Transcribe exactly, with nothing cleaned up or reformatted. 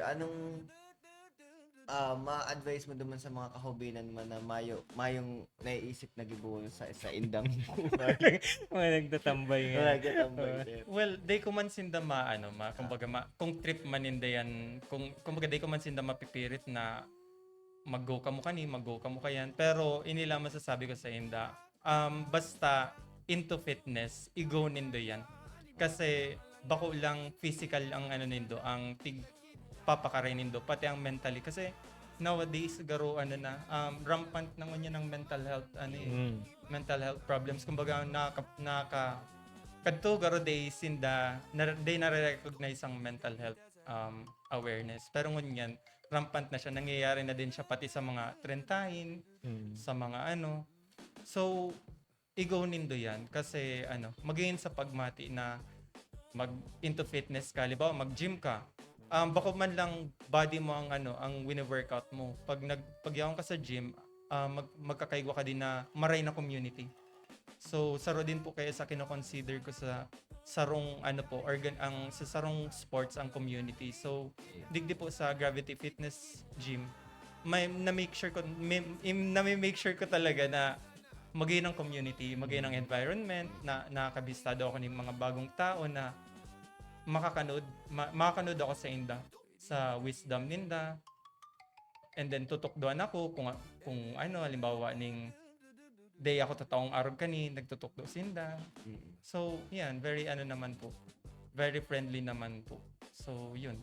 Anong ah, ma-advise mo duman sa mga kahubinan mo na mayo mayong naiisip na gibohon sa saindang Mga nagtatambay nga. Mga gatambay, sir. Well, di ko man sinda ma, ano, ma, kumbaga, ma, kung trip man ninda yan, kung, kumbaga, di ko man sinda mapipirit na mag-go ka mo kani, mag-go ka mo kayan. Pero inila masasabi ko sa inda, um, basta into fitness, i-go nindo yan. Kasi bako lang physical ang ano nindo, ang tig papakaray nindo, pati ang mentally. Kasi nowadays, garo, ano na, um, rampant na ngunyan ang mental health, ano eh, Mm. mental health problems. Kumbaga, naka, naka, kadto garo day sinda, na, day nare-recognize ang mental health um, awareness. Pero ngunyan, rampant na siya. Nangyayari na din siya pati sa mga trentahin, Mm. sa mga ano. So, i-go nindo yan kasi ano, magayon sa pagmati na mag into fitness ka, halimbawa mag-gym ka. Um, bako man lang body mo ang ano, ang wini-workout mo. Pag nag pag yaon ka sa gym, ah, mag, magkakaigwa ka din na maray na community. So, saro din po kaya sa kinoconsider ko sa sarong ano po, organ ang sa sarong sports ang community. So, digdi po sa Gravity Fitness Gym, may na-make sure ko may, im- nami-make sure ko talaga na magayon ang community, magayon ang environment, na nakakabistado ako ng mga bagong tao na makakanood, ma- makakanood ako sa inda, sa wisdom ninda. And then tutukdoan ako kung kung ano, halimbawa ning day ako tataong arog kani, nagtutukdo sinda. Mm. So, yan, very ano naman po. Very friendly naman po. So, yun.